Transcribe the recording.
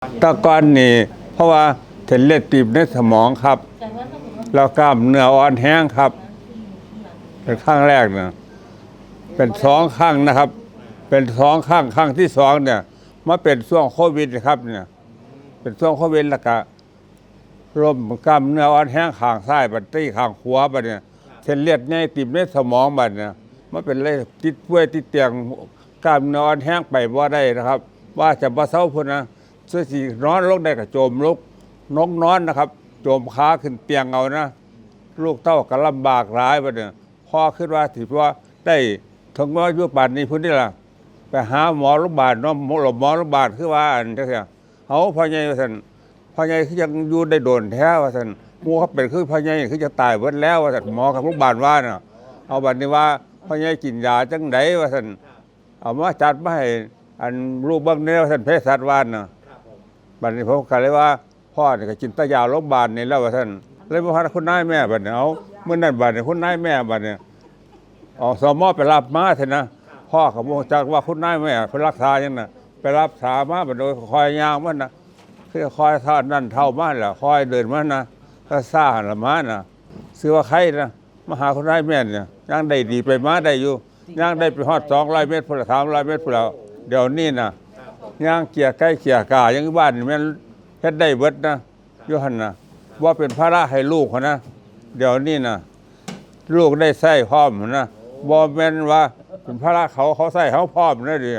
ແຕ່ກ່ອນນີ້ ເພາະວ່າເສັ້ນເລືອດຕີບໃນສະໝອງຄັບ ແລ້ວກ້າມເນື້ອອ່ອນແຮງຄັບ ເປັນຄັ້ງແລກນະ ເປັນສອງຄັ້ງນະຄັບ ເປັນສອງຄັ້ງ ຄັ້ງທີສອງເນຍ ມາເປັນຊ່ວງໂຄວິດນະຄັບເນຍ ເປັນຊ່ວງໂຄວິດ ແລ້ວກະລົ້ມ ກ້າມເນື້ອອ່ອນແຮງຂ້າງຊ້າຍ ບັດນີ້ຂ້າງຂວາ ບັດນີ້ເສັ້ນເລືອດໃຫຍ່ຕີບໃນສະໝອງ ບັດນີ້ມາເປັນເລີຍ ຕິດປ່ວຍຕິດຕຽງ ກ້າມເນື້ອອ່ອນແຮງ ໄປບໍ່ໄດ້ນະຄັບ ວ່າຈະບໍ່ເຊົາພຸ້ນນະ ຊິນອນລົງໄດ້ກໍໂຈມລຸກ ລົງນອນນະຄັບ ໂຈມຂາຂຶ້ນຕຽງເອົານະ ລູກເຕົ້າກໍລຳບາກຫຼາຍ ບັດນີ້ພໍ່ຄິດວ່າຊິບໍ່ໄດ້ ເຖິງວ່າຢູ່ປານນີ້ພຸ້ນນີ້ລະ ໄປຫາໝໍໂລງບານເນາະ ໝໍໂລງບານຄືວ່າອັນຈັ່ງຊີ້ ເອົາ ພໍ່ໃຫຍ່ວ່າຊັ້ນ ພໍ່ໃຫຍ່ຄືຍັງຢູ່ໄດ້ດົນແທ້ວ່າຊັ້ນ ໝູ່ເຂົາເປັນຄືພໍ່ໃຫຍ່ຄືຈະຕາຍເບິດແລ້ວວ່າຊັ້ນ ໝໍກັບໂລງບານວ່ານະ ເອົາ ບັດນີ້ວ່າພໍ່ໃຫຍ່ກິນຢາຈັ່ງໃດວ່າຊັ້ນ ເອົາມາຈັດມາໃຫ້ອັນລູກເບິ່ງແດ່ວ່າຊັ້ນ ເພສັດວ່ານະ ບັດນີ້ຜົມກໍເລີຍວ່າ ພໍ່ນີ້ກໍກິນແຕ່ຢາໂລງບານນີ້ແລ້ວວ່າຊັ້ນ ເລີຍມາຫາຄຸນນາຍແມ່ບັດນີ້ ເອົາ ມື້ນັ້ນບັດນີ້ຄຸນນາຍແມ່ບັດນີ້ ອສມ ໄປຮັບມາຊັ້ນນະ ພໍ່ກໍບໍ່ຮູ້ຈັກວ່າຄຸນນາຍແມ່ເພິ່ນລັກສາຫຍັງນະ ໄປຮັບສາມາບັດນີ້ ຄ່ອຍຍ່າງມານະ ຄືຄ່ອຍສານັ້ນເທົ້າມາແລ້ວ ຄ່ອຍເດີນມານະ ຊ້າໆຫັ້ນລະມານະ ຊື່ວ່າໄຄນະ ມາຫາຄຸນນາຍແມ່ນີ້ ຍ່າງໄດ້ດີ ໄປມາໄດ້ຢູ່ ຍ່າງໄດ້ໄປຮອດສອງຮ້ອຍເມັດພຸ້ນລະ ສາມຮ້ອຍເມັດພຸ້ນລະ ດຽວນີ້ນະ ຍ່າງເກຍໄກ່ເກຍກາຫຍັງຢູ່ບ້ານນີ້ ແມ່ນເຮັດໄດ້ເບິດນະ ຢູ່ຫັ້ນນະ ບໍ່ເປັນພາລະໃຫ້ລູກຫັ້ນນະ ດຽວນີ້ນະ ລູກໄດ້ໃຊ້ພ້ອມຫັ້ນນະ ບໍ່ແມ່ນວ່າເປັນພາລະເຂົາ ເຂົາໃຊ້ເຮົາພ້ອມນະ ດຽວນີ້